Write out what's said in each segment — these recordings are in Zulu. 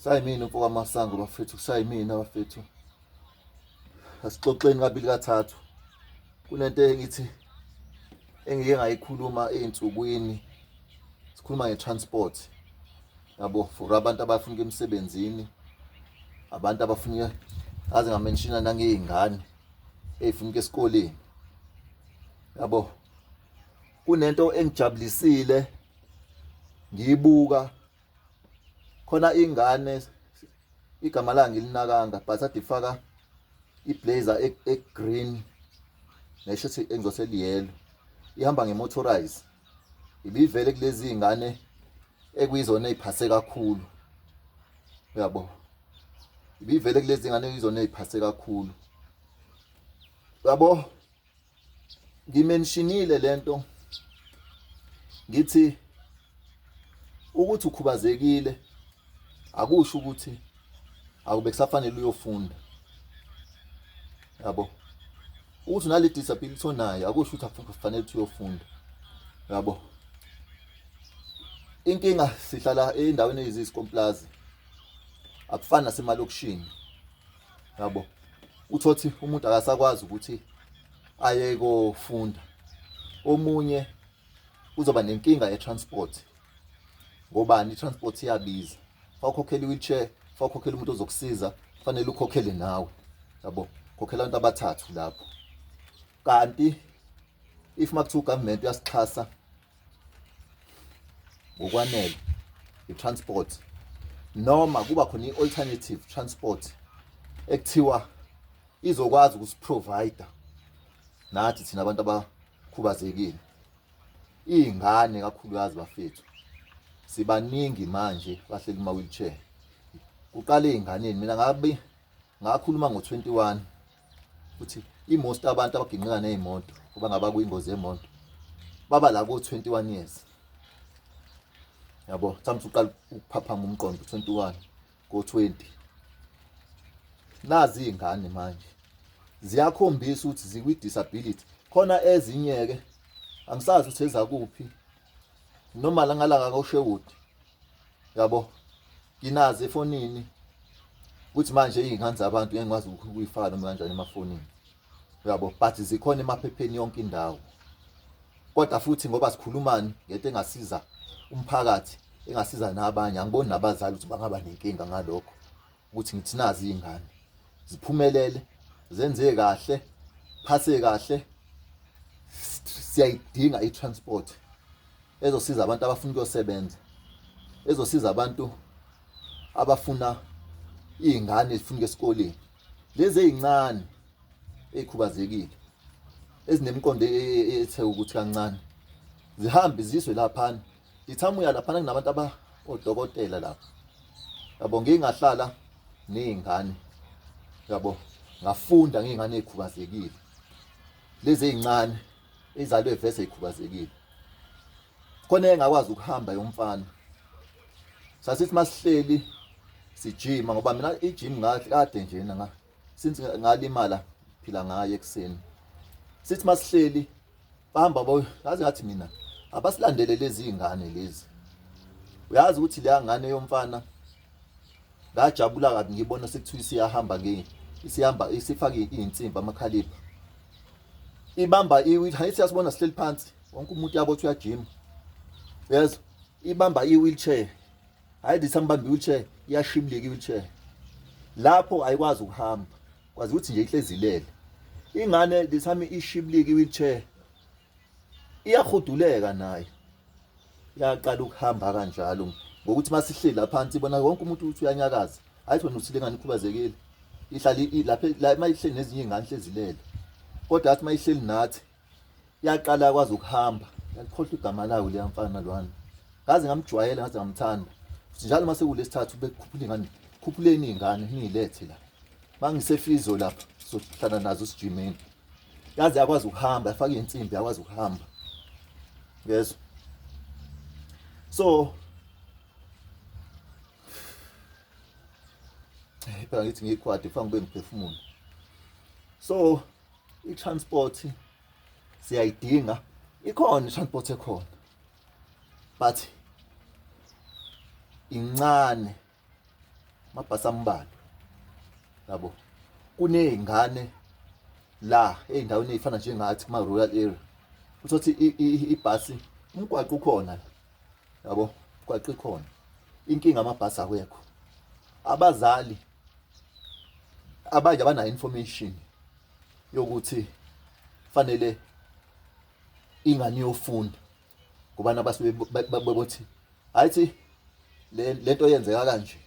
Kusayimina umfo kaMasango bafethu, kusayimina bafethu. Asixoxeni kabili kathathu. Kunento engithi engike ngayikhuluma ezinsukwini sikhuluma nge-transport yabo for abantu abafuna ukuya emsebenzini abantu abafuna ngaze ngamenshina nangey'ngane ey'funa ukuya esikoleni yabo kunento engijabulisile ngiyibuka khona ingane igama layo ngilinakanga but ade ifaka iblazer e-green neshithi engizoseliyelo ihamba ngemotorize ibivele kulezi zingane ekuyizona eziphase kakhulu uyabo ibivele kulezi zingane ekuyizona eziphase kakhulu uyabo Ngimentionile lento ngithi ukuthi ukhubazekile akusho ukuthi akube kusafanele uyofunda yabo ukuthi unale disability onayo akusho ukuthi akufanele ukuthi uyofunda yabo inkinga sihlala endaweni eyizikomplazi akufani nasemalokishini yabo uthothi umuntu akasakwazi ukuthi aye kofunda omunye uzoba nenkinga ye-transport ngobani i-transport iyabiza fa ukhokhela i-wheelchair fa ukhokhela umuntu ozokusiza fanele ukhokhele nawe yabo khokhela abantu abathathu lapho kanti if makuthiwa ugovernment uyasixhasa ngokwanele i-transport noma kuba khona i-alternative transport ekuthiwa izokwazi ukusiprovide nathi thina abantu abakhubazekile iy'ngane kakhulukazi bafethu sibaningi manje bahleli kuma-wheelchair kuqala ey'nganeni mina ngabe ngakhuluma ngo-21 ukuthi i-most abantu abaginqika ney'moto kuba ngaba kuyingozi yemoto baba la ko-21 years yabo mhlawumbe uqala ukuphaphama umqondo 21 ko-20 nazi iy'ngane manje ziyakhombisa ukuthi zikwi-disability khona ezinye-ke angisazi ukuthi ezakuphi noma la ngalanga koSherwood yabo nginazo efonini ukuthi manje iy'ngane zabantu ngeke ngikwazi ukuyifaka noma kanjani emafonini uyabo but zikhona emaphepheni yonke indawo kodwa futhi ngoba sikhulumani ngento engasiza umphakathi engasiza nabanye angiboni nabazali ukuthi bangaba nenkinga ngalokho ukuthi ngithi nazi iy'ngane ziphumelele zenze kahle phase kahle siyayidinga i-transport ezosiza abantu abafuna ukuyosebenza ezosiza abantu abafuna iy'ngane ezifuna ukuya esikoleni lezi ey'ncane ey'khubazekile ezinemiqondo e, e, e, ethe ukuthi kancane zihambe ziswe laphana ngithama uya laphana kunabantu aba odokotela lapha yabo ngingahlala ney'ngane yabo ngafunda ngey'ngane ey'khubazekile lezi ey'ncane ezalwe vese ikhubazekile khona engakwazi ukuhamba yomfana sasithi masihleli sijima ngoba mina ijim kade nje nga since ngalimala phila ngayo ekuseni sithi masihleli bahamba bo yazi ngathi mina abasilandele lezi izingane lezi uyazi ukuthi leya ngane yomfana ngajabula kabi ngibona sekuthiwa isiyahamba nge isihamba isifake izinsimbi amakhalipha ibamba iwheelchair siyasibona sihleli phansi wonke umuntu yabo uthi uyajima uyezwa ibamba i-wheelchair hayi this ambamba i-wheelchair iyashibilika i-wheelchair lapho ayikwazi ukuhamba kwazi ukuthi nje ihlezi ilele ingane this time ishibilika i-wheelchair iyahuduleka nayo yaqala ukuhamba kanjalo ngokuthi masihleli lapha phansi ibona wonke umuntu ukuthi uyanyakaza hayi wena uthile ngani ikhubazekile ihlala lapha la mayihleli nezinye izingane hlezi ilele kodwa athi mayihleli nathi yaqala yakwazi ukuhamba yalikhohlwa igama layo leya mfana lwana ngaze ngamjwayela ngaze ngamthanda futhi njalo mase kulesithathu bekukhuphula ingane khuphuleni izingane niyilethe la mangisefizo lapha sohlala nazo sijimeni yaze yakwazi ukuhamba yafaka insimbi yakwazi ukuhamba yezwa so phela ngithi ngiyikhwadi kufanele ngibe ngiphefumula so i-transport siyayidinga ikhona i-transport ekhona but incane Amabhasi ambalwa. Yabo. Kunezingane la ezindaweni ezifana njengathi kuma rural area. Uthothi ibhasi umgwaqo ukhona la. Yabo, umgwaqo ikhona. Inkinga amabhasi awekho. Abazali abanye abanayo information yokuthi fanele ingane iyofunda ngoba nabasuke bebothi hayithi lento yenzeka kanje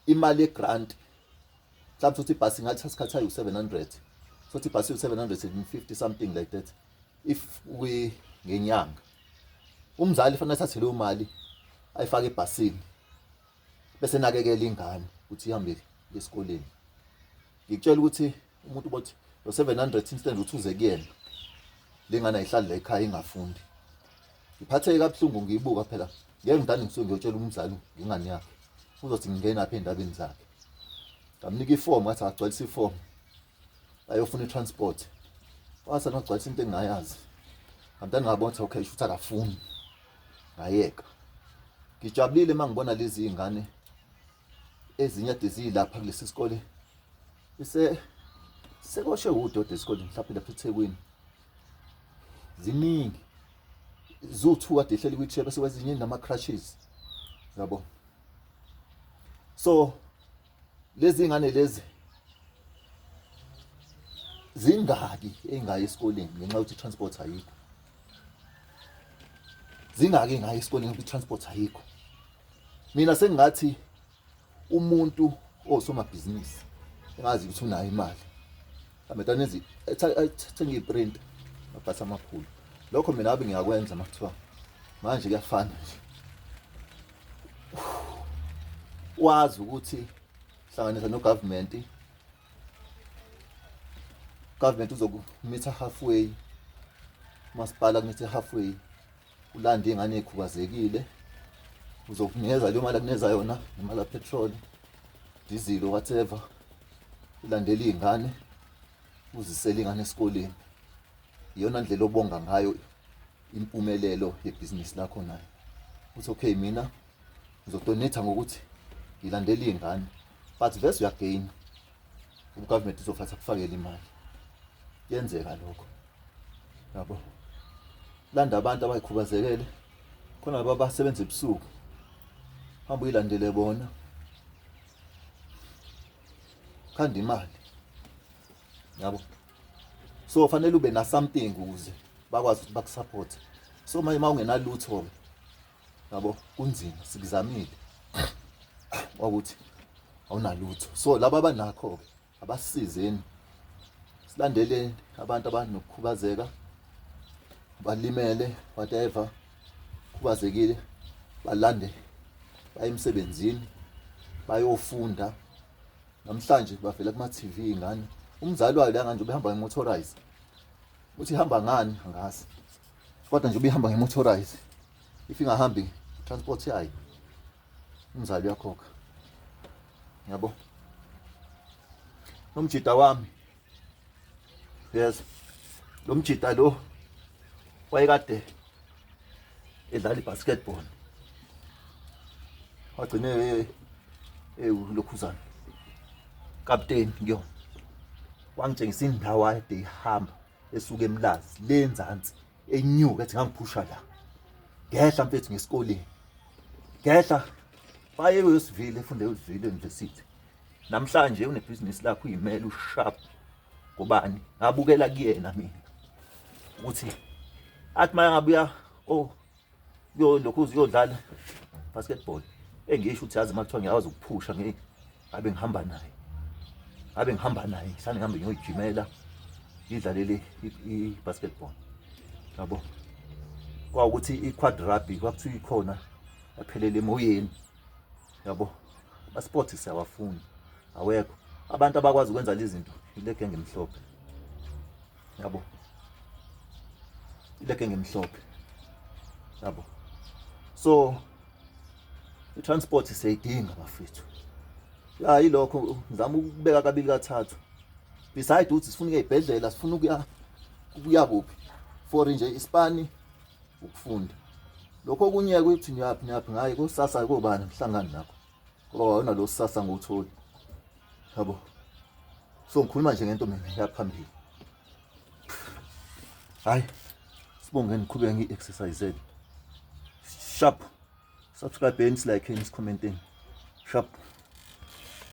imali yegrant mhlawumbe uthi ibhasi ngathi isikhathi ayu 700 sothi ibhasi u 750 something like that if we ngenyanga umzali fanele athathe leyo mali ayifake ebhasini bese nakekela ingane ukuthi ihambe esikoleni. Ngikutshela ukuthi umuntu bothi lo 700 instead uthi uze kuyena lengane ayihlali la ekhaya ingafundi. Ngiphatheke kabuhlungu ngiyibuka phela ngeke ngidane ngisuke ngiyotshela umzali ngengane yakhe uzothi ngingena phi endabeni zakhe. Ngamnika ifomu ngathi agcwalise ifomu ayofuna i-transport wase nogcwalisa into engingayazi. Ngamntana ngabona ukuthi okay shuthi akafuni ngayeka. Ngijabulile uma ngibona lezi iy'ngane ezinye ade ziyilapha kulesi sikole ise sekoshe udodi esikoleni mhlawumbe lapha eThekwini ziningi ziwu-two kade ehleli kwi-chair bese kwezinye nama-crutches yabo. So lezi ngane lezi zingaki engayi esikoleni ngenxa yokuthi transport ayikho, zingaki engayi esikoleni ngoba i-transport ayikho. Mina sengingathi umuntu osomabhizinisi engazi ukuthi unayo imali mhlawumbe tanezi ethenge i-printer amabhasi amakhulu, lokho mina ngabe ngiyakwenza uma kuthiwa manje kuyafana nje. Wazi ukuthi hlanganisa no-government, government uzokumitha halfway, umasipala kumithe halfway, ulande iy'ngane ey'khubazekile, uzokunikeza leyo mali akunikeza yona nemali kapetrol, dizili, whatever, ulandele iy'ngane uzisele iy'ngane esikoleni. Iyona ndlela obonga ngayo impumelelo yebhizinisi lakho nayo. Uthi okay mina ngizodonate ngokuthi ngilandele iy'ngane but vese uyagaina, ugovernment uzofatha kufakele imali. Kuyenzeka lokho yabo. Landa abantu abayikhubazekele khona laba abasebenza ebusuku, hamba uyilandele bona, khanda imali yabo. So fanele ube na something ukuze bakwazi ukuthi bakusupport. So manje uma ungenalutho yabo kunzima, sikuzamile ukuthi awunalutho. So laba abanakho ke abasizeni, silandele abantu abanokukhubazeka, balimele whatever, khubazekile, balande baye emsebenzini bayofunda. Namhlanje bavela kuma TV ingane, umzali wayo la nganje ubehamba ngemotorize, uthi ihamba ngani angazi, kodwa nje ubihamba ngemotorize. If ingahambi transport yayo umzali uyakhokha yabo. Nomjida wami, yes, lo mjida lo wayekade edlala ibasketball, wagcine ewulokhuzana kapteni kuyona. Wangitshengisa indawo ayede ihamba esuka eMlazi le nzansi enyuka, ethi ngangiphusha la ngehla mfethu ngesikoleni ngehla baye uyosivile efunde uyosivile university. Namhlanje unebhizinisi lakho uyimele usharp ngobani, ngabukela kuyena mina ukuthi athi uma ngabuya oh lokhu uyodlala basketball, engisho ukuthi yazi uma kuthiwa ngiyakwazi ukuphusha ngeke ngabe ngihamba naye, ngabe ngihamba naye sane ngihambe ngiyojimela ngidlalele i-basketball yabo. Kwawukuthi i-quad rugby kwakuthiwa ikhona yaphelela emoyeni yabo. Ama-sport siyawafuna awekho abantu abakwazi ukwenza lezi zinto, ile genge emhlophe yabo, ile genge emhlophe yabo. So i-transport siyayidinga bafethu. Ya yilokho ngizama ukubeka kabili kathathu, beside ukuthi sifuna ukuya ey'bhedlela, sifuna ukuya kuphi for nje isipani ukufunda. Lokho okunye ukuthi niyaphi niyaphi ngaye kusasa kobani ngihlangani nakho. Ngoba wona lo sasa ngiwutholi. Yabo. So ngikhuluma nje ngento mina yaphambili. Hayi. Sibonge ngiqhubeke ngi-exercise. Sharp. Subscribe, like, comment. Sharp.